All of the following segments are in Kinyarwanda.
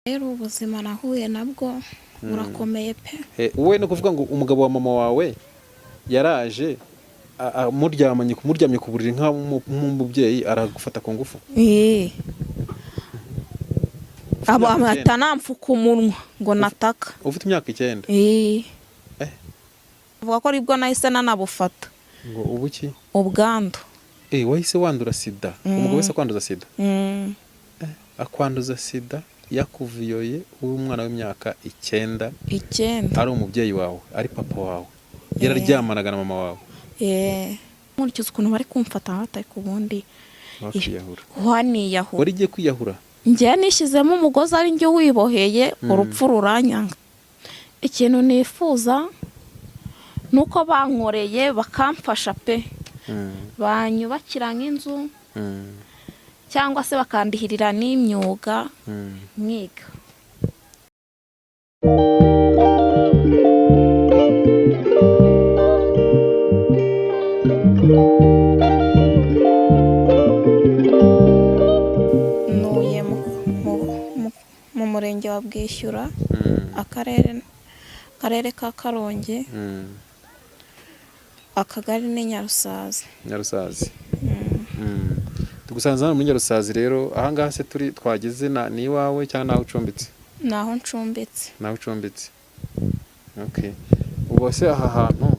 Rero ubuzima nahuye nabwo burakomeye pe. Wowe ni ukuvuga ngo umugabo wa mama wawe yaraje muryamanye muryamye ku buriri nk'umubyeyi, aragufata ku ngufu? Eh. Ufite Abo imyaka 9. Atanamfuka umunwa ngo nataka. Ufite imyaka 9? Eh. Eh. Avuga ko aribwo nahise nanabufata. Ngo ubuki? Ubwandu. Eh, wahise wandura sida? Umugabo wese akwanduza sida? Mm. Akwanduza sida yakuviyoye uri umwana w'imyaka 9? 9. Ari umubyeyi wawe, ari papa wawe, yararyamanaga na mama wawe? Eh. Nkurikije ukuntu bari kumfata batari ku bundi. Wakiyahura? Waniyahura. Wari igiye kwiyahura? Njye nishyizemo umugozi, ari njye wiboheye, urupfu ruranyanga. Ikintu nifuza ni uko bankoreye bakamfasha pe, banyubakira nk'inzu cyangwa se bakandihirira n'imyuga mwiga. Ntuye mu murenge wa Bwishyura, akarere ka Karongi, akagari ni Nyarusazi. Nyarusazi. Tugusanze hano muri Nyarusazi. Rero ahangaha se turi twageze ni iwawe cyangwa naho ucumbitse? Ni aho ncumbitse. Naho ucumbitse, okay. Ubwo se aha hantu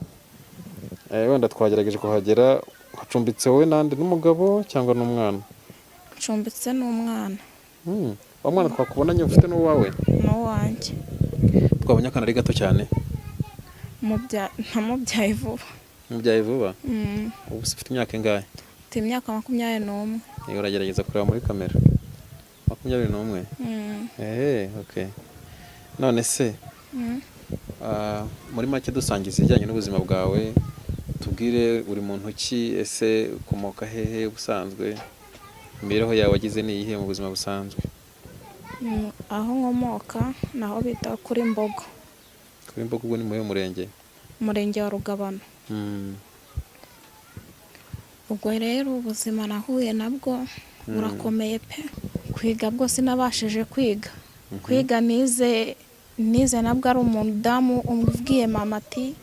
wenda twagerageje kuhagera, hacumbitse wowe nande? N'umugabo cyangwa n'umwana? Ncumbitse n'umwana. Wa mwana twakubonanye ufite n'uwawe? N'uwanjye. Twabonye akana ari gato cyane. Namubyaye vuba. Mubyaye vuba? Mm. Ubu se ufite imyaka ingahe? Mfite imyaka 21. Yego, uragerageza kureba muri kamera. 21? Mm. Okay. None se muri make dusangiza ibijyanye n'ubuzima bwawe, tubwire uri muntu ki, ese ukomoka hehe ubusanzwe, imibereho yawe wagize ni iyihe mu buzima busanzwe? Aho nkomoka naho bita kuri Mbogo. Kuri Mbogo, ubwo ni muri murenge? Umurenge wa Rugabano. Ubwo rero ubuzima nahuye nabwo burakomeye pe. Kwiga bwo sinabashije kwiga. Kwiga nize nabwo ari umudamu ubwiye mama ati: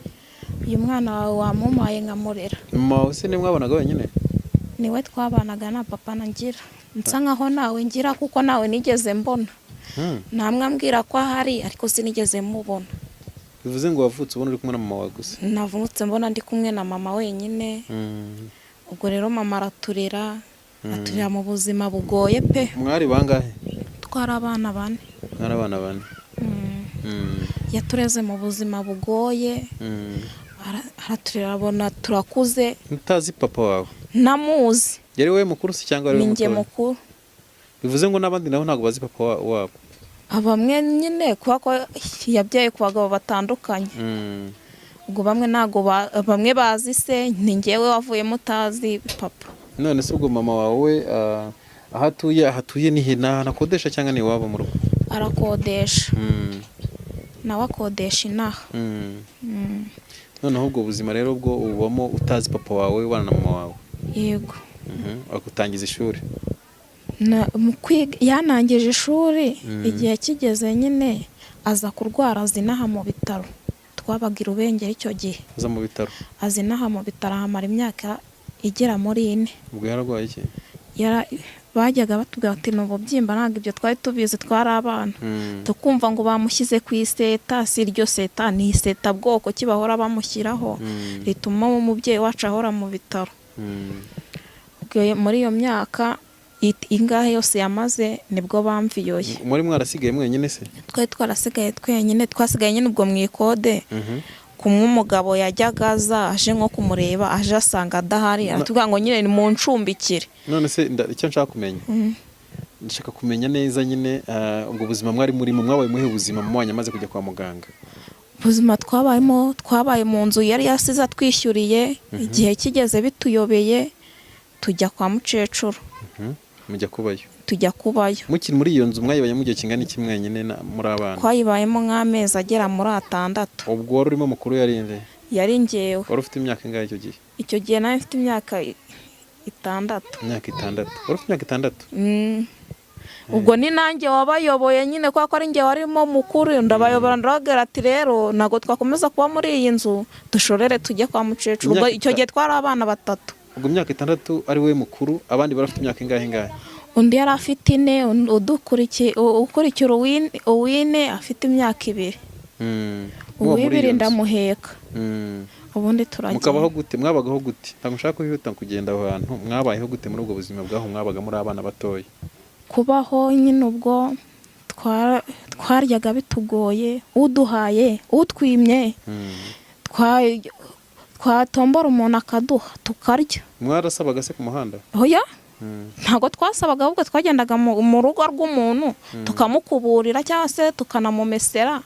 "Uyu mwana wawe wamumpaye nkamurera." Mama wawe se nimwabonaga wenyine? Niwe twabanaga na papa na ngira, nsa nkaho nawe ngira, kuko nawe nigeze mbona. Namwe ambwira ko ahari, ariko sinigeze mubona. Bivuze ngo wavutse ubona uri kumwe na mama wawe gusa? Navutse mbona ndi kumwe na mama wenyine. Ubwo rero mama araturera, aturera mu buzima bugoye pe. Mwari bangahe? Twari abana bane. Mwari abana bane. Yatureze mu buzima bugoye. Araturera abona turakuze. Utazi papa wawe? Ntamuzi. Yari wowe mukuru se cyangwa ari Ni wowe njye mutoya? mukuru. Bivuze ngo n'abandi nabo ntabwo bazi papa wabo? Bamwe nyine, kubera ko yabyaye ku bagabo batandukanye. Ubwo bamwe ntabwo bamwe bazi se, ni njyewe wavuyemo utazi papa. None se ubwo mama wawe aho atuye ni he? Ni ahantu akodesha cyangwa ni iwabo mu rugo? Arakodesha. Nawe akodesha inaha. Noneho ubwo buzima rero bwo ubamo utazi papa wawe, ubana na mama wawe? Yego. Akutangiza ishuri? Mu kwiga yanangije ishuri. Igihe kigeze nyine aza kurwara, aza inaha mu bitaro. Twabaga i Rubengera icyo gihe. Aza mu bitaro? Aza inaha mu bitaro, ahamara imyaka igera muri 4. Ubwo yararwaye iki? Bajyaga batubwira bati ni ububyimba, ntabwo ibyo twari tubizi, twari abana. Tukumva ngo bamushyize ku iseta, si iryo seta, ni iseta bwoko ki bahora bamushyiraho rituma umubyeyi wacu ahora mu bitaro. Ubwo muri iyo myaka ingahe yose yamaze, nibwo bamviyoye. Muri mwarasigaye mwenyine se? Twari twarasigaye twenyine, twasigaye nyine ubwo mu ikode. Kumwe umugabo yajyaga aza aje nko kumureba, aje asanga adahari, aratubwira ngo nyine ni mu ncumbikire. None se icyo nshaka kumenya, ndashaka kumenya neza nyine ubwo buzima mwari murimo, mwabaye muhe buzima mama wanyu amaze kujya kwa muganga? Ubuzima twabayemo, twabaye mu nzu yari yasize atwishyuriye. Igihe kigeze bituyobeye, tujya kwa mukecuru. Mujya kubayo? Tujya kubayo. Mukiri muri iyo nzu mwayibayemo igihe kingana iki mwenyine muri abana? Twayibayemo nk'amezi agera muri 6. Ubwo wari urimo mukuru yari nde? Yari njyewe. Wari ufite imyaka ingahe icyo gihe? Icyo gihe nawe mfite imyaka 6. Imyaka 6, wari ufite imyaka 6? Mm. Ubwo ni nanjye wabayoboye nyine, kubera ko ari njye warimo mukuru, ndabayobora, ndababwira ati: "Rero ntabwo twakomeza kuba muri iyi nzu, dushorere tujye kwa mukecuru." Ubwo Imyaka icyo gihe twari abana batatu. Ubwo imyaka 6 ari we mukuru, abandi bari bafite imyaka ingahe ingahe? Undi yari afite 4, ukurikira uwine afite imyaka 2. Muba muri Uw'ibiri iyo nzu. ndamuheka, ubundi turagenda. Mukabaho gute? Mwabagaho gute? Ntabwo nshaka kwihuta kugenda aho hantu. Mwabayeho gute muri ubwo buzima bwaho mwabaga muri abana batoya? Kubaho nyine, ubwo twaryaga bitugoye, uduhaye, utwimye, twatombora umuntu akaduha tukarya. Mwarasabaga se ku muhanda? Oya, ntabwo twasabaga, ahubwo twagendaga mu rugo rw'umuntu tukamukuburira cyangwa se tukanamumesera,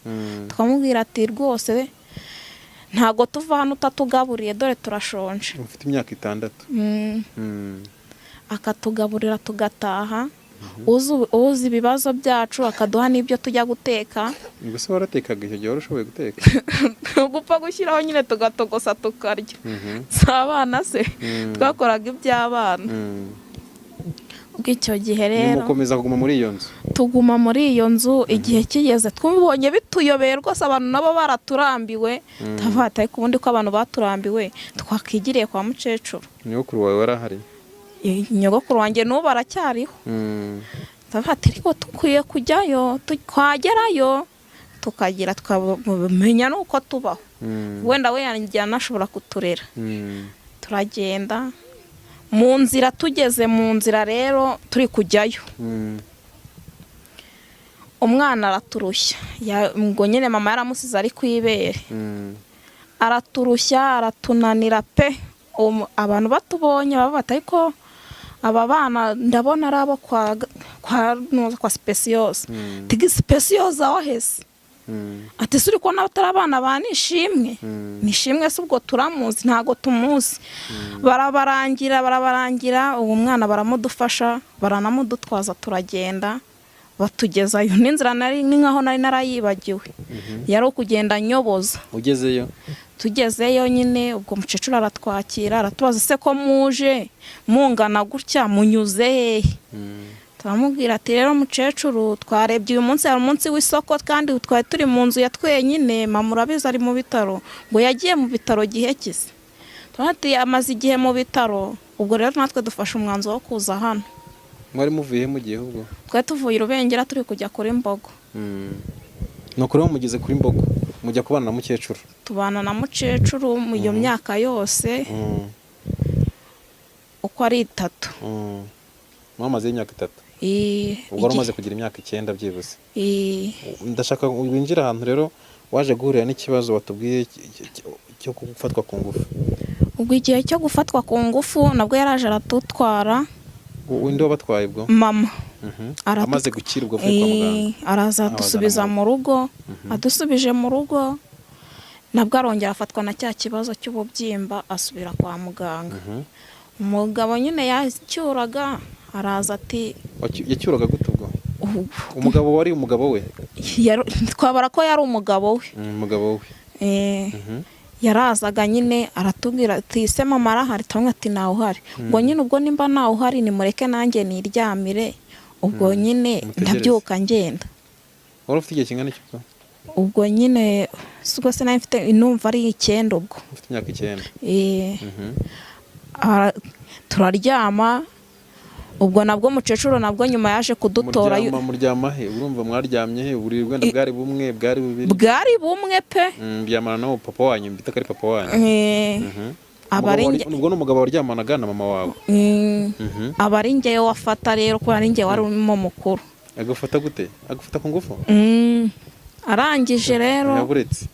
tukamubwira ati: "Rwose ntabwo tuva hano utatugaburiye, dore turashonje." Ufite imyaka 6? Mm. Akatugaburira tugataha, uzi ibibazo byacu akaduha n'ibyo tujya guteka. Ubwo se waratekaga icyo gihe? Wari ushoboye guteka? Gupfa gushyiraho nyine tugatogosa tukarya. Si abana se? Twakoraga iby'abana. Ubwo icyo gihe rero Nimukomeza kuguma muri iyo nzu? Tuguma muri iyo nzu. Igihe kigeze twubonye bituyobeye rwose, abantu nabo baraturambiwe, tuvuga ati: "Ariko ubundi ko abantu baturambiwe, twakigiriye kwa mukecuru?" Nyogokuru wawe warahari? Nyogokuru wanjye n'ubu aracyariho. Tuvuga ati: "Ariko dukwiye kujyayo, twagerayo tukagira tukamenya n'uko tubaho, wenda we yanjyana ashobora kuturera." Turagenda. Mu nzira, tugeze mu nzira rero turi kujyayo, umwana araturushya. Ngo nyine mama yaramusize ari ku ibere. Araturushya, aratunanira pe. Abantu batubonye baba bati: "Ariko aba bana ndabona ari abo kwa Sipesiyoza." Tigi Sipesiyoza waheze? Ati: "Se uri kubona batari abana ba Nishimwe?" Nishimwe se ubwo turamuzi? Ntabwo tumuzi. Barabarangira, barabarangira, uwo mwana baramudufasha, baranamudutwaza, turagenda batugezayo. N'inzira nari ni nkaho nari narayibagiwe, yari ukugenda nyoboza. Ugezeyo? Tugezeyo nyine, ubwo mukecuru aratwakira, aratubaza: "Se ko muje mungana gutya, munyuze hehe?" Turamubwira ati: "Rero mukecuru, twarebye uyu munsi hari umunsi w'isoko, kandi twari turi mu nzu ya twenyine, mama urabizi ari mu bitaro." Ngo yagiye mu bitaro gihe kise? Ati: "Amaze igihe mu bitaro." Ubwo rero natwe dufashe umwanzuro wo kuza hano. Mwari muvuye he mugiye ubwo? Twari tuvuye i Rubengera turi kujya kuri Mbogo. Ni ukuri mugeze kuri Mbogo, mujya kubana na mukecuru? Tubana na mukecuru mu iyo myaka yose uko ari 3. Mwamazeyo imyaka 3? Ubwo wari umaze kugira imyaka 9 byibuze? Eh. Ndashaka winjire ahantu rero waje guhurira n'ikibazo watubwiye cyo gufatwa ku ngufu. Ubwo igihe cyo gufatwa ku ngufu nabwo yaraje aratutwara. Undi wabatwaye ubwo? Mama. Amaze gukira ubwo, avuye kwa muganga? Eh, araza Abazana adusubiza mu mu rugo. Adusubije mu rugo nabwo arongera afatwa na cya kibazo cy'ububyimba, asubira kwa muganga. Umugabo nyine yacyuraga araza ati Yacyuraga gute ubwo? Umugabo wari umugabo we? Twabara ko yari umugabo we. Umugabo we. Eh, yarazaga nyine aratubwira ati: "Se mama arahari?" Tumwe ati: "Ntawe uhari." Ngo nyine ubwo nimba ntawe uhari, nimureke nanjye niryamire, ubwo nyine Mutegereze. ndabyuka ngenda. Wari ufite igihe kingana iki ubwo? Ubwo nyine si ubwo se nari mfite, numva ari 9 ubwo. Ufite imyaka 9? Eh, turaryama. Ubwo nabwo mukecuru nabwo nyuma yaje kudutora. Muryama he? Urumva mwaryamye he? Uburiri wenda bwari bumwe, bwari bubiri? Bwari bumwe pe. Muryamana n'uwo papa wanyu mbita ko ari papa wanyu? Eh, aba ari Ubwo ni umugabo waryamanaga na mama wawe? Aba ari njyewe wafata rero, kubera ari njyewe wari urimo mukuru. Agufata gute? Agufata ku ngufu? Arangije rero Yaburetse,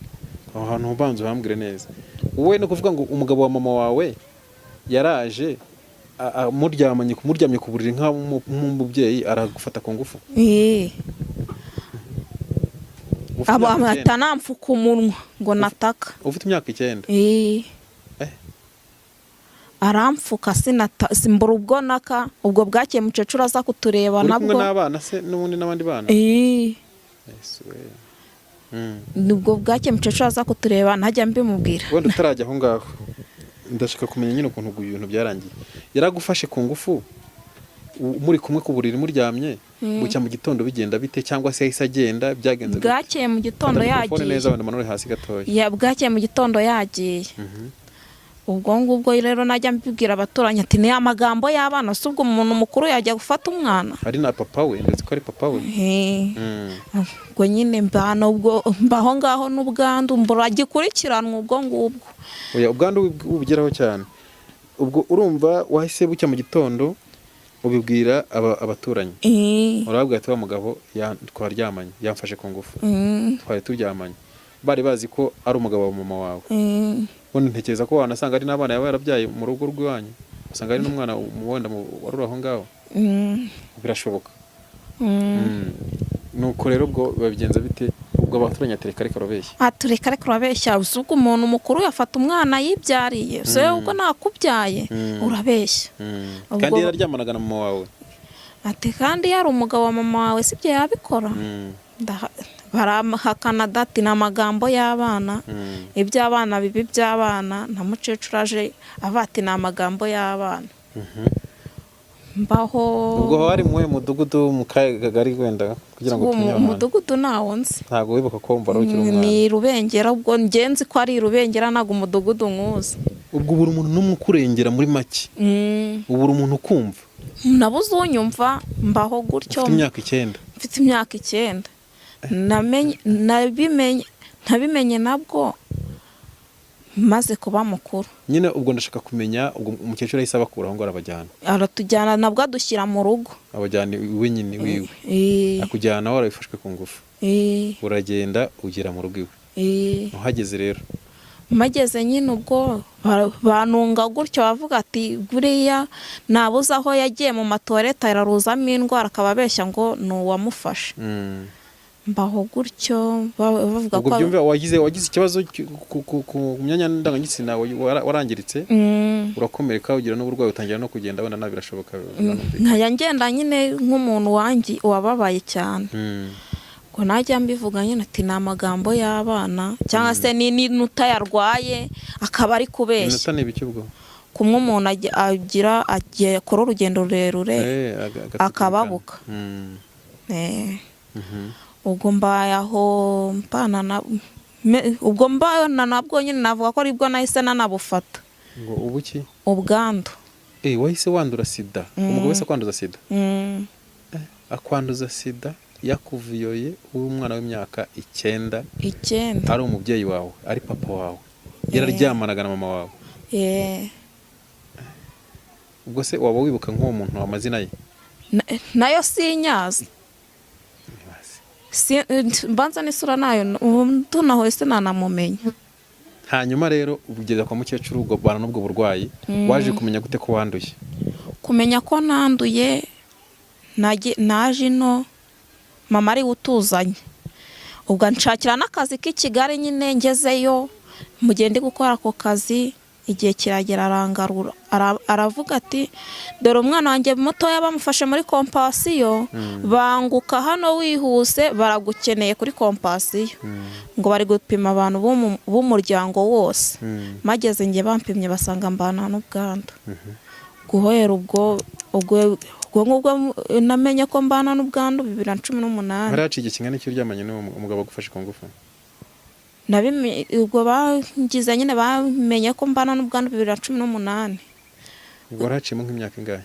aho hantu ubanza uhambwire neza. Wowe ni ukuvuga ngo umugabo wa mama wawe yaraje muryamanye ku buriri nk'umubyeyi, aragufata ku ngufu? Eh. Ufite Aba imyaka 9? atanamfuka umunwa ngo nataka. Ufite imyaka 9? Eh. Eh. Aramfuka, sinata, simbura ubwo naka. Ubwo bwakeye mukecuru aza kutureba Uri kumwe nabwo n'abana se n'ubundi n'abandi bana? Eh. Yesu we. Nibwo bwakeye mukecuru aza kutureba, ntajya mbimubwira. Wenda utarajya aho ngaho, ndashaka kumenya nyine ukuntu ibintu byarangiye. Yaragufashe ku ngufu muri kumwe ku buriri muryamye? Bucya mu gitondo bigenda bite, cyangwa se yahise agenda, byagenze gute? Bwakeye mu gitondo Fata mikrofone yagiye. neza, wenda manure hasi gatoya. Ya, bwakeye mu gitondo yagiye. Ubwo ngubwo rero najya mbibwira abaturanyi ati ni amagambo y'abana, si ubwo umuntu mukuru yajya gufata umwana? Ari na papa we, ndetse ko ari papa we. Ubwo nyine mbana, ubwo mbaho ngaho n'ubwandu buragikurikiranwa ubwo ngubwo. Oya, ubwandu bubugeraho cyane. Ubwo urumva wahise bucya mu gitondo ubibwira abaturanyi, urababwira ati wa mugabo twaryamanye, yamfashe ku ngufu, twari turyamanye. Bari bazi ko ari umugabo wa mama wawe. Ubundi ntekereza ko wanasanga ari n'abana yaba yarabyaye mu rugo rw'iwanyu, usanga ari n'umwana wenda wari uri aho ngaho. Birashoboka. Nuko rero ubwo babigenza bite? Ubwo abaturanyi ati reka reka, urabeshya. Ati reka reka, urabeshya, uzi ubwo umuntu mukuru yafata umwana yibyariye? Se ubwo nakubyaye? Urabeshya. Kandi yararyamanaga na mama wawe. Ati kandi yari umugabo wa mama wawe, sibyo yabikora? Barahakana dati ni amagambo y'abana. Iby'abana bibi by'abana. Na mukecuru aje avuga ati ni amagambo y'abana. Mbaho. Ubwo hari muwe mudugudu, mu kahe kagari wenda, kugira ngo Uwo tumenye aho hantu? Mudugudu ntawo nzi. Ntabwo wibuka ko wumva wari ukiri umwana? Ni Rubengera. Ubwo ngenzi ko ari Rubengera, ntabwo umudugudu nkuzi. Ubwo ubura umuntu n'umwe ukurengera muri make? Ubura umuntu ukumva? Nabuze unyumva, mbaho gutyo. Ufite imyaka 9? Mfite imyaka 9. Nabimenye, ntabimenye nabwo maze kuba mukuru. Nyine ubwo ndashaka kumenya, ubwo umukecuru yahise abakura aho ngo arabajyana? Aratujyana, nabwo adushyira mu rugo. Abajyana iwe nyine wiwe? Akujyana warabifashwe ku ngufu? Eh. Uragenda ugera mu rugo iwe? Eh. Uhageze rero? Mageze nyine ubwo banunga gutyo, bavuga ati buriya nabuze aho yagiye mu matuwarete araruzamo indwara, akaba abeshya ngo ni uwamufashe. Mbaho gutyo, bavuga Ubwo ko byumve, wagize ikibazo ku myanya ndangagitsina, warangiritse, urakomereka, ugira n'uburwayi, utangira no kugenda wenda nabi, birashoboka, biranumvikana. Nkajya ngenda nyine nk'umuntu wangi wababaye cyane. Ngo najya mbivuga nyine ati ni amagambo y'abana, cyangwa se ni n'inuta yarwaye akaba ari kubeshya. Inota ni ibiki ubwo? Kumwe umuntu agira agiye akora urugendo rurerure Agatukura. akababuka. Ubwo mbaye aho mbana na ubwo mbana nabwo nyine, navuga ko aribwo nahise nanabufata. Ngo ubuki? Ubwandu. Wahise wandura sida? Umugabo wese akwanduza sida? Mm. Akwanduza sida yakuviyoye uri umwana w'imyaka 9? 9. Ari umubyeyi wawe, ari papa wawe, yararyamanaga na mama wawe? Eh. Ubwo se waba wibuka nk'uwo muntu amazina ye? Nayo sinyazi. Mbanza n'isura nayo ubu tunahuye sinanamumenya. Hanyuma rero ugeza kwa mukecuru, ubwo bana n'ubwo burwayi, waje kumenya gute ko wanduye? Kumenya ko nanduye, naje ino mama ari we utuzanye, ubwo nshakira n'akazi k'i Kigali nyine. Ngezeyo mu gihe ndi gukora ako kazi, igihe kiragera arangarura, aravuga ati dore umwana wanjye mutoya bamufashe muri Compassion, banguka hano wihuse, baragukeneye kuri Compassion, ngo bari gupima abantu b'umuryango wose. Mageze njye bampimye basanga mbana n'ubwandu. Guhera ubwo ngubwo namenye ko mbana n'ubwandu 2018. Hari haciye igihe kingana iki uryamanye n'uwo mugabo agufashe ku ngufu? Ubwo bangize nyine bamenye ko mbana n'ubwandu 2018. Ubwo hari haciyemo nk'imyaka ingahe?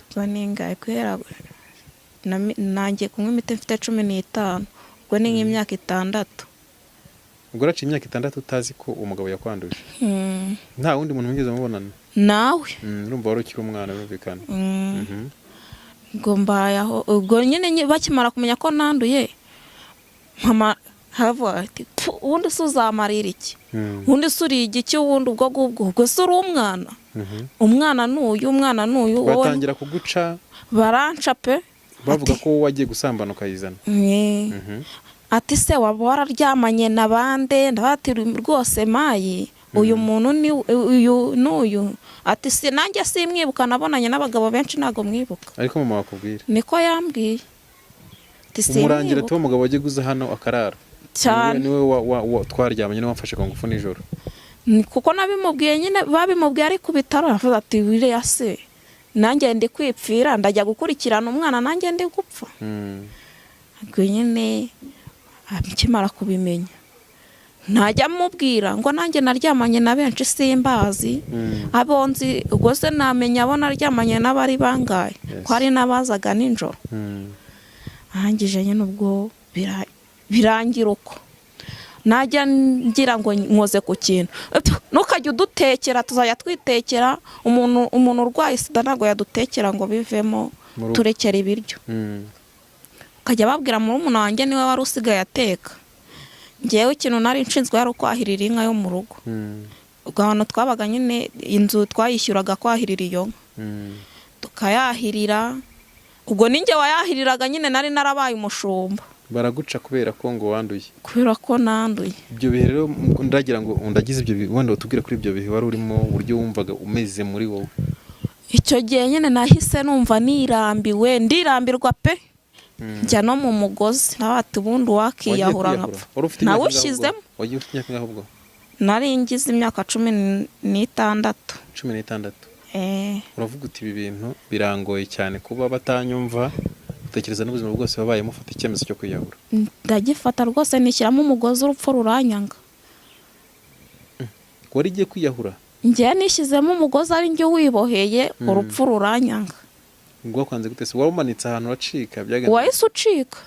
Ubwo ni ingahe? Guhera nangiye kunywa imiti mfite 15, ubwo ni nk'imyaka 6. Ubwo haraciye imyaka 6 utazi ko uwo mugabo yakwanduje? Mm. Nta wundi muntu mwigeze mubonana? Nawe. Urumva wari ukiri umwana, birumvikana. Ubwo mbaye aho, ubwo nyine bakimara kumenya ko nanduye, mama haravuga ati: "Pfu, ubundi se uzamarira iki? Ubundi se uri igiki? Ubundi ubwo ngubwo ubwo se uri umwana? Umwana n'uyu, umwana n'uyu wowe." Batangira kuguca? Baranca pe. Bavuga ko wowe wagiye gusambana ukayizana? Ati se waba wararyamanye na bande? Ndavuga rwose mayi, uyu muntu ni uyu n'uyu. Ati si nanjye simwibuka, nabonanye n'abagabo benshi, ntabwo mwibuka. Ariko mama wakubwira? Niko yambwiye, ati Umurangira simwibuka. ati umugabo wagiye guza hano akarara Cyane. niwe twaryamanye, niwe wamfashe ku ngufu nijoro. Ni kuko nabimubwiye nyine, babimubwiye ari ku bitaro, aravuga ati wiriya se Nanjye ndi kwipfira, ndajya gukurikirana umwana nanjye ndi gupfa. Ubwo nyine akimara kubimenya, ntajya amubwira ngo nanjye naryamanye na benshi simbazi. Abo nzi ubwo se namenya abo naryamanye n'abari bangahe? Ko hari n'abazaga nijoro. Arangije nyine ubwo birangira uko. Najya ngira ngo nkoze ku kintu, ntukajya udutekera, tuzajya twitekera. Umuntu urwaye sida ntabwo yadutekera ngo bivemo. Mu rugo. Turekera ibiryo. Ukajya babwira murumuna wanjye, niwe wari usigaye ateka. Ngewe ikintu nari nshinzwe yari ukwahirira inka yo mu rugo. Ubwo ahantu twabaga nyine, inzu twayishyuraga kwahirira iyo nka. Tukayahirira, ubwo ninjye wayahiriraga nyine, nari narabaye umushumba. Baraguca kubera ko ngo wanduye? Kubera ko nanduye. Ibyo bihe rero ndagira ngo undagize ibyo bihe, wenda utubwire kuri ibyo bihe wari urimo, uburyo wumvaga umeze muri wowe. Icyo gihe nyine nahise numva nirambiwe, ndirambirwa pe, njya no mu mugozi nawe ati ubundi Wagiye wakiyahura kwiyahura? nkapfa. Wari ufite imyaka ingahe ubwo? Nawushyizemo. Wagiye ufite imyaka ingahe ubwo? Nari ngize imyaka 16. 16. Eh. Uravuga uti ibi bintu birangoye cyane kuba batanyumva, utekereza n'ubuzima bwose wabayemo, ufata icyemezo cyo kwiyahura. Ndagifata rwose, nishyiramo umugozi, urupfu ruranyanga. Wari ugiye kwiyahura? Njyewe nishyizemo umugozi ari njye wiboheye, urupfu ruranyanga. Ubwo wakwanze gute se? Wari umanitse ahantu uracika, byagenze? Wahise ucika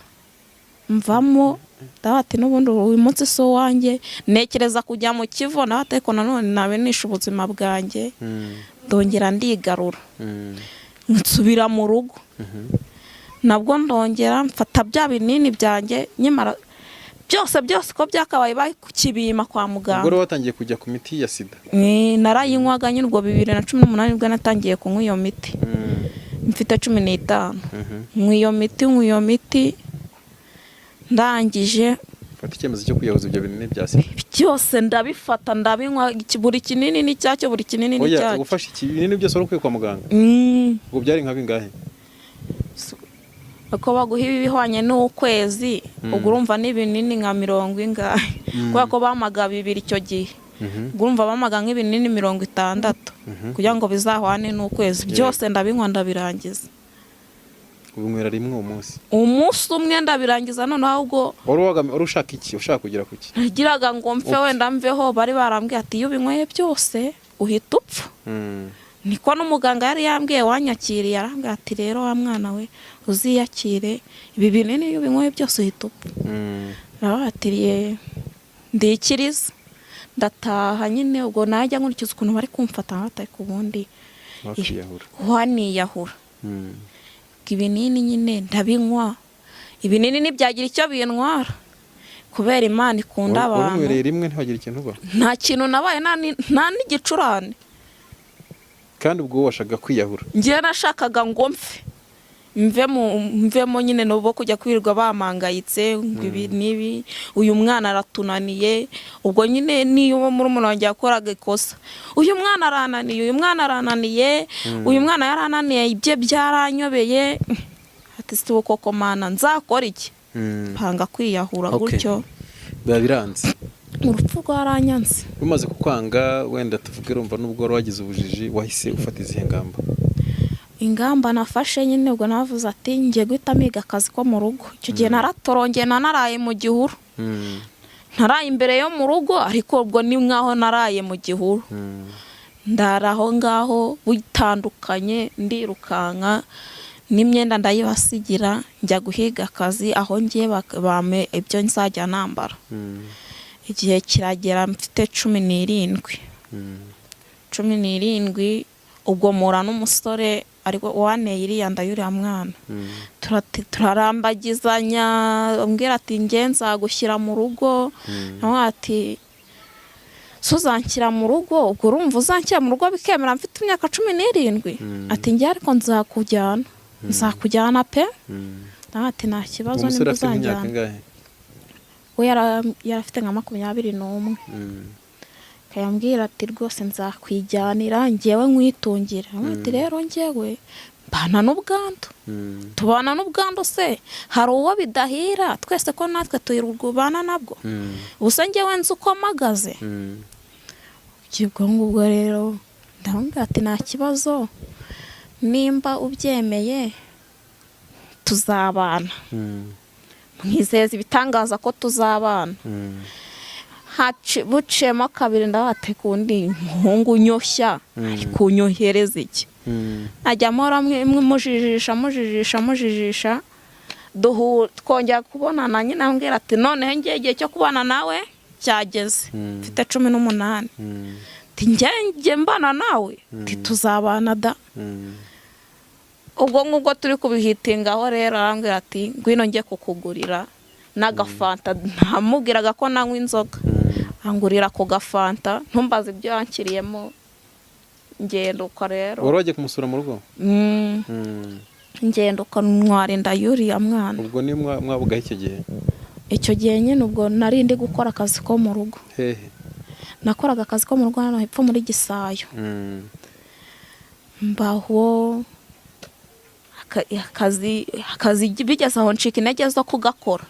mvamo, ndavuga ati n'ubundi uyu munsi si uwanjye. Ntekereza kujya mu Kivu nawe, ariko nanone nabenisha ubuzima bwanjye. Ndongera ndigarura, nsubira mu rugo. Nabwo ndongera mfata bya binini byanjye, nkimara byose byose uko byakabaye bakibima kwa Ubwo muganga. rero watangiye kujya ku miti ya sida? Narayinywaga nyine. Ubwo 2018 nibwo natangiye kunywa iyo miti, mfite 15. Nywa iyo miti, nywa iyo miti, ndangije Fata icyemezo cyo kwiyahuza ibyo binini bya sida. Byose ndabifata, ndabinywa, buri kinini n'icyacyo, buri kinini Oya. n'icyacyo. Ufashe iki binini byose wari ukwiye kwa muganga? Ubwo byari nka bingahe? Uko baguha ibi bihwanye n'ukwezi, ubwo urumva n'ibinini nka mirongo ingahe, kubera ko bamaga bibiri icyo gihe. Ubwo urumva bamaga nk'ibinini 60 kugira ngo bizahwane n'ukwezi. Byose ndabinywa, ndabirangiza. Ubinywera rimwe uwo munsi? Umunsi umwe ndabirangiza. Noneho ahubwo Wari ushaka iki? Ushaka kugera ku ki? Nagiraga ngo mfe. Upfe. Wenda mveho. Bari barambwiye ati iyo ubinyweye byose uhita upfa. Niko n'umuganga yari yambwiye wanyakiriye, arambwira ati rero wa mwana we, uziyakire, ibi binini iyo ubinyweye byose uhita upfa. Nabatiriye, ndikiriza, ndataha nyine. Ubwo najya nkurikiza ukuntu bari kumfata batari ku bundi Wakiyahura. Waniyahura. Ibinini nyine ndabinywa, ibinini ntibyagira icyo bintwara kubera Imana ikunda abantu. Wabinywereye rimwe ntiwagira ikintu uba? Nta kintu nabaye, nta n'igicurane. Kandi ubwo washakaga kwiyahura? Njyewe nashakaga ngo mfe, mvemo, mvemo nyine, nubo kujya kwirirwa bamangayitse ngo ibi n'ibi, uyu mwana aratunaniye. Ubwo nyine niyo murumuna wanjye yakoraga ikosa, uyu mwana arananiye, uyu mwana arananiye, uyu mwana yarananiye, ibye byaranyobeye. Ati si ubu koko Mana, nzakora iki? Panga kwiyahura. Gutyo. Biba biranze. Urupfu rwaranyanze. Rumaze kukwanga, wenda tuvuge, urumva nubwo wari wagize ubujiji, wahise ufata izihe ngamba? Ingamba nafashe nyine, ubwo navuze ati ngiye guhita miga akazi ko mu rugo. Icyo gihe naratorongeye, nanaraye mu gihuru. Naraye imbere yo mu rugo, ariko ubwo ni nkaho naraye mu gihuru. Ndara aho ngaho bitandukanye, ndirukanka n'imyenda ndayibasigira, njya guhiga akazi aho ngiye bampe ibyo nzajya nambara. Igihe kiragera mfite 17. 17, ubwo mpura n'umusore ariko waneye iriya nda y'uriya mwana. Turarambagizanya, ambwira ati nge nzagushyira mu rugo. Nawe ati so uzanshyira mu rugo? Ubwo urumva uzanshyira mu rugo bikemera mfite imyaka 17? Ati nge ariko nzakujyana, nzakujyana pe. Nawe ati nta kibazo. Uwo musore Nibwo afite nk'imyaka uzanjyana. ingahe? We yari afite nka 21. Akayambwira ati rwose nzakwijyanira ngewe nkwitungira. Ati rero ngewe mbana n'ubwandu. Tubana n'ubwandu se hari uwo bidahira? Twese ko natwe tuyirubana nabwo. Gusa ngewe nzi uko mpagaze. Ubwo ngubwo rero ndamubwira ati nta kibazo. Nimba ubyemeye tuzabana. Mwizeza ibitangaza ko tuzabana. Buciyemo kabiri, ndabateka undi muhungu unyoshya, ari kunyohereza iki? Ajya mpora mujijisha, mujijisha, mujijisha. Twongera kubonana nyine, ambwira ati: "Noneho ngiye, igihe cyo kubana nawe cyageze." Mfite 18. Ati: "Njye mbana nawe?" Ati: "Tuzabana da." Ubwo ngubwo turi kubihitingaho rero, arambwira ati: "Ngwino njye kukugurira n'agafanta." Ntamubwiraga ko nanywa inzoga. Angurira ako gafanta, ntumbaze ibyo yankiriyemo. Ngenduka rero. Wari wagiye kumusura mu rugo? Mm. Ngenduka ntwara inda y'uriya mwana. Ubwo ni mwabugaho icyo gihe? Icyo gihe nyine ubwo nari ndi gukora akazi ko mu rugo. Hehe? Nakoraga akazi ko mu rugo hano hepfo muri Gisayo. Mbaho akazi, bigeze aho ncika intege zo kugakora.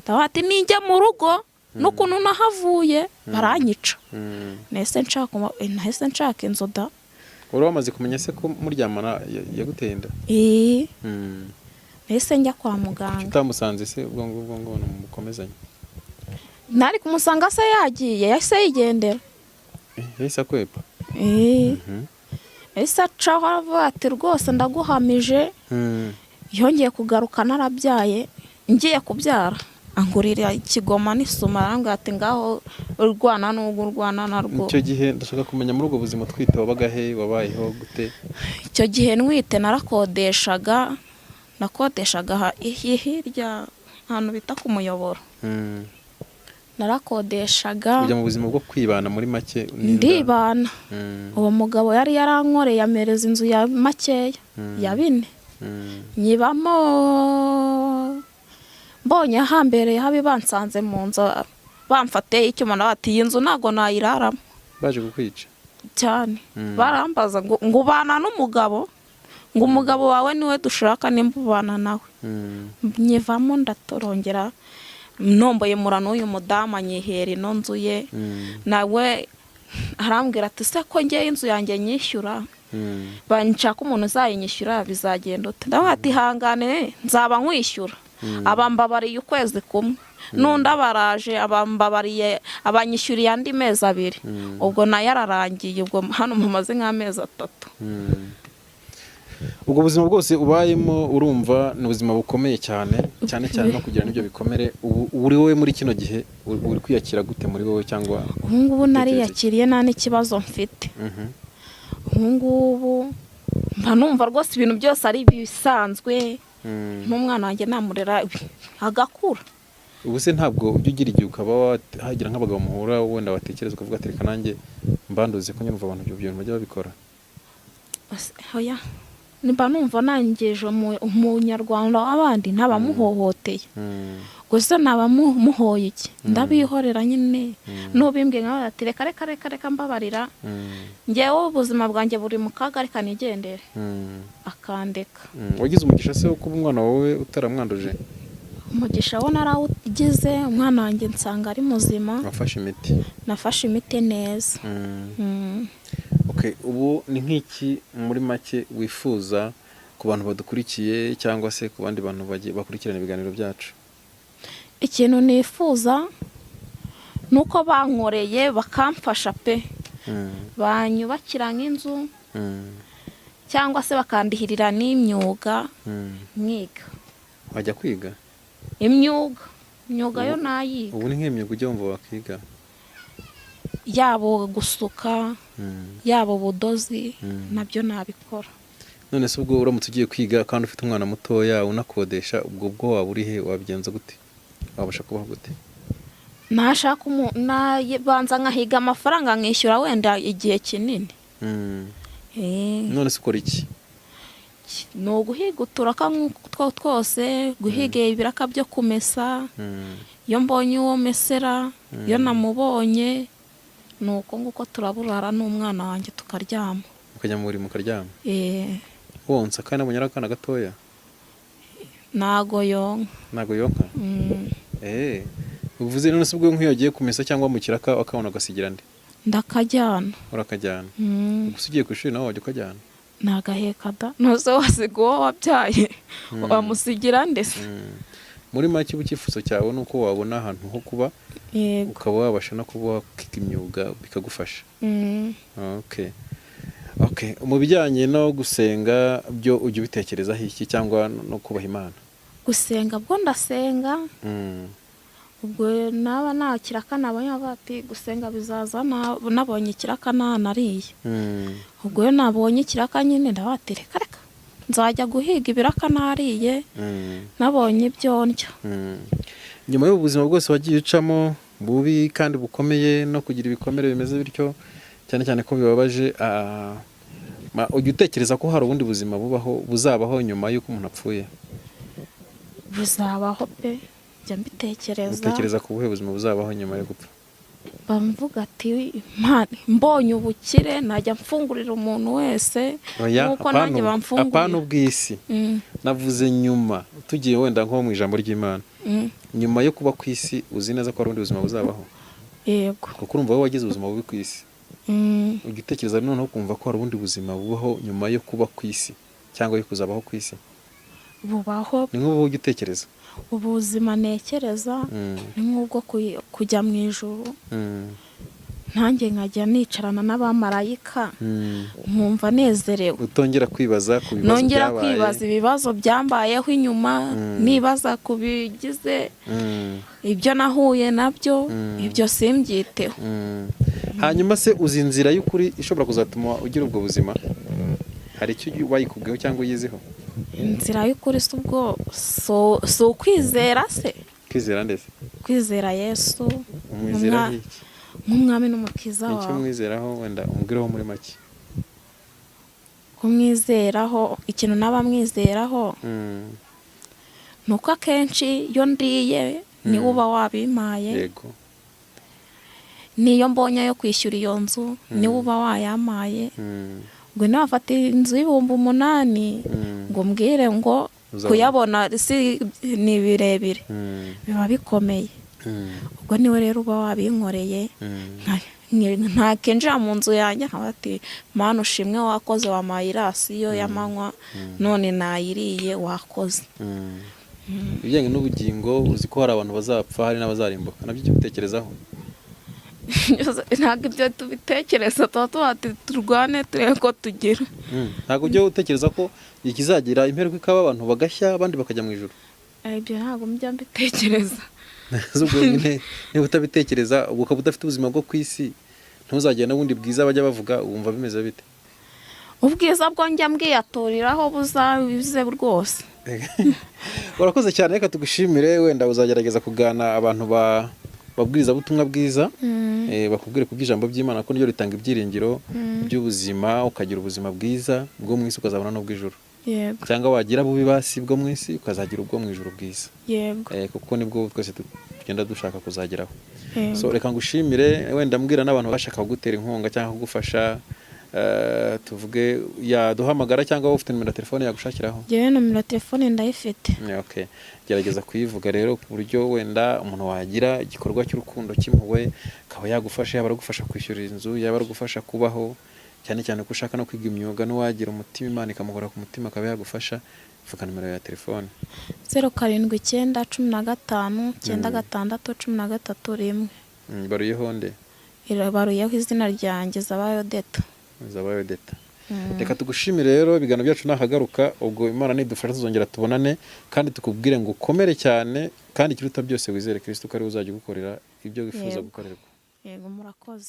Ndavuga ati: "Ninjya mu rugo n'ukuntu nahavuye baranyica." Nahise nshaka inzu da. Wari wamaze kumenya se ko muryamana yaguteye inda? Ee. Nahise njya kwa muganga. Utamusanze se ubwo ngubwo ngo mukomezanye? Ntari kumusanga se, yagiye, yahise yigendera. Yahise akwepa? Ee. Yahise acaho, aravuga ati: "Rwose ndaguhamije." Yongeye kugaruka narabyaye, ngiye kubyara, angurira ikigoma n'isuma, arambwira ati: "Ngaho urwana n'ubwo urwana narwo." Icyo gihe ndashaka kumenya, muri ubwo buzima utwite wabaga he? Wabayeho gute? Icyo gihe ntwite narakodeshaga, nakodeshaga hirya ahantu bita ku Muyoboro. Narakodeshaga. Ujya mu buzima bwo kwibana muri make n'inda? Ndibana. Uwo mugabo yari yarankoreye, amereza inzu ya makeya, ya bine. Nyibamo, mbonye hambereye habi, bansanze mu nzu bamfateye icyuma, nawe ati: "Iyi nzu ntabwo nayiraramo." Baje kukwica? Cyane. Barambaza ngo ubana n'umugabo, ngo umugabo wawe niwe dushaka nimba ubana nawe. Nyivamo, ndatorongera, nomboye mura n'uyu mudamu, anyihera ino nzu ye. Nawe arambwira ati: "Se ko ngewe inzu yanjye nyishyura, banshaka umuntu uzayinyishyura, bizagenda ute?" Ndavuga ati: "Hangane, nzaba nkwishyura." Abambabariye ukwezi kumwe, n'undi abaraje abambabariye, abanyishyuriye andi mezi 2. Ubwo nayo ararangiye. Ubwo hano mumaze nk'amezi 3. Ubwo buzima bwose ubayemo, urumva ni ubuzima bukomeye cyane cyane cyane, no kugira n'ibyo bikomere. Ubu uri wowe muri kino gihe uri kwiyakira gute muri wowe cyangwa? Ubu ngubu nariyakiriye, nta n'ikibazo mfite. Ubu ngubu mba numva rwose ibintu byose ari ibisanzwe. N'umwana wanjye namurera agakura. Ubu se ntabwo ujya ugira igihe ukaba hagira nk'abagabo muhura, wenda watekereza ukavuga ati: "Reka nanjye mbanduze," ko nyumva abantu ibyo bintu bajya babikora? Oya, nimba numva nangije umunyarwanda w'abandi ntabamuhohoteye. Gusa ntabamuhoye iki, ndabihorera nyine. N'ubimbwiye nkawe ati: "Reka, reka, reka, reka, mbabarira." Ngewe ubuzima bwanjye buri mu kaga, reka nigendere. Akandeka. Wagize umugisha se wo kuba umwana wawe utaramwanduje? Umugisha wo narawugize, umwana wanjye nsanga ari muzima. Wafashe imiti? Nafashe imiti neza. Okay, ubu ni nk'iki muri make wifuza ku bantu badukurikiye cyangwa se ku bandi bantu bakurikirana ibiganiro byacu? Ikintu nifuza ni uko bankoreye bakamfasha pe, banyubakira nk'inzu cyangwa se bakandihirira n'imyuga mwiga. Wajya kwiga? Imyuga, imyuga yo nayiga. Ubu ni nk'imyuga ujya wumva wakiga? Yaba gusuka, yaba ubudozi, nabyo nabikora. None se ubwo uramutse ugiye kwiga kandi ufite umwana mutoya, unakodesha, ubwo bwo waba uri he? Wabigenza gute? Wabasha kubaho gute? Nashaka nabanza nkahiga amafaranga, nkishyura wenda igihe kinini. None se ukora iki? Ni uguhiga uturaka nk'utwo twose, guhiga ibiraka byo kumesa. Iyo mbonye uwo mesera, iyo namubonye, ni uko nguko turaburara n'umwana wanjye tukaryama. Ukajya mu buriri mukaryama? Eh. Wonsa kandi nabonye ari akana gatoya? Ntago yonka. Ntago yonka? Mm. Uvuze none se ubwo nk'iyo ugiye kumesa cyangwa mu kiraka, akabona agasigira nde? Ndakajyana. Urakajyana? Mm. Gusa ugiye ku ishuri nawe wajya ukajyana? Nagaheka da, ntuze wasiga uwo wabyaye, wamusigira ndetse. Muri make, ubu icyifuzo cyawe ni uko wabona ahantu ho kuba, Yego. ukaba wabasha no kuba wakiga imyuga bikagufasha. Mm. Okay. Mu bijyanye no gusenga byo, ujya ubitekerezaho iki, cyangwa no kubaha Imana? Gusenga bwo ndasenga. Ubwo naba nta kiraka nabonye, bavuga ati gusenga bizaza nabonye ikiraka nariye. Ubwo iyo nabonye ikiraka nyine, ndavuga ati reka reka, nzajya guhiga ibiraka nariye, nabonye ibyo ndya. Nyuma y'ubu buzima bwose wagiye ucamo bubi kandi bukomeye, no kugira ibikomere bimeze bityo, cyane cyane ko bibabaje, ujya utekereza ko hari ubundi buzima bubaho, buzabaho nyuma y'uko umuntu apfuye? Buzabaho pe, njya mbitekereza. Utekereza ku buhe buzima buzabaho nyuma yo gupfa? Bamvuga ati "Imana, mbonye ubukire najya mfungurira umuntu wese Oya, nk'uko apana nanjye bamfungurira." Apana ubw'isi. Navuze nyuma, tugiye wenda nko mu ijambo ry'Imana, nyuma yo kuba ku isi, uzi neza ko hari ubundi buzima buzabaho? Yego. Kuko urumva wowe wagize ubuzima bubi ku isi. Ujya utekereza noneho kumva ko hari ubundi buzima bubaho nyuma yo kuba ku isi, cyangwa yo kuzabaho ku isi? Bubaho. Ni nk'ubu ujya utekereza? Ubuzima ntekereza ni nk'ubwo kujya mu ijuru, nanjye nkajya nicarana n'abamarayika, nkumva nezerewe. Utongera kwibaza ku bibazo Nongera byabaye. kwibaza ibibazo byambayeho inyuma, nibaza ku bigize ibyo nahuye nabyo, ibyo simbyiteho. Hanyuma se uzi inzira y'ukuri ishobora kuzatuma ugira ubwo buzima? Hari icyo wayikubwiyeho cyangwa uyiziho? Inzira y'ukuri si ubwo si ukwizera se? Kwizera ndetse? Kwizera Yesu Umwizeraho iki? nk'umwami n'umukiza Icyo wawe. mwizeraho, wenda umubwireho muri make. Kumwizeraho, ikintu naba mwizeraho ni uko akenshi iyo ndiye niwe uba wabimpaye. Niyo mbonye yo kwishyura iyo nzu, niwe uba wayampaye. Ngo nafata inzu y'8,000, ngo mbwire ngo Uzabona. kuyabona si ni birebire, biba bikomeye. Ubwo niwe rero uba wabinkoreye. Ntakinjira mu nzu yanjye nkaba ati "Mana ushimwe, wakoze, wampaye irasiyo y'amanywa none nayiriye, wakoze." Ibijyanye n'ubugingo, uzi ko hari abantu bazapfa, hari n'abazarimbuka, nabyo ujya ubitekerezaho? Ntabwo ibyo tubitekereza, tuba tuba ati turwane turebe ko tugira. Ntabwo ujya utekereza ko ikizagira imperuka ikaba, abantu bagashya, abandi bakajya mu ijuru? Ibyo ntabwo njya mbitekereza. Ubwo nyine niba utabitekereza, ubwo ukaba udafite ubuzima bwo ku isi, ntuzagire n'ubundi bwiza bajya bavuga, wumva bimeze bite? Ubwiza bwo njya mbwiyaturiraho, buzabize rwose. Urakoze cyane, reka tugushimire. Wenda uzagerageza kugana abantu ba babwirizabutumwa bwiza, bakubwire ku by'ijambo by'Imana, ko niryo ritanga ibyiringiro by'ubuzima, ukagira ubuzima bwiza bwo mu isi, ukazabona n'ubw'ijuru. Yego. Cyangwa wagira bubi basi bwo mu isi, ukazagira ubwo mu ijuru bwiza. Yego. Kuko nibwo twese tugenda dushaka kuzageraho. Yego. So reka ngushimire, wenda mbwira n'abantu bashaka kugutera inkunga cyangwa kugufasha, tuvuge yaduhamagara, cyangwa wowe ufite nimero ya telefone yagushakiraho? Njyewe nomero ya telefone ndayifite. Okay. Gerageza kuyivuga rero, ku buryo wenda umuntu wagira igikorwa cy'urukundo cy'impuhwe akaba yagufasha, yaba aragufasha kwishyura inzu, yaba aragufasha kubaho, cyane cyane ko ushaka no kwiga imyuga, n'uwagira umutima Imana ikamuhora ku mutima akaba yagufasha. Vuga nimero ya telefone. 079 15 96 13 1. Ibaruyeho nde? Irabaruyeho izina ryanjye, Zabayo Deta. Zabayo Deta. Reka tugushimire rero, ibiganiro byacu nahagaruka. Ubwo Imana nidufasha tuzongera tubonane, kandi tukubwire ngo ukomere cyane, kandi ikiruta byose wizere Kristo ko ari we uzajya ugukorera ibyo wifuza Yego. gukorerwa. Yego, murakoze.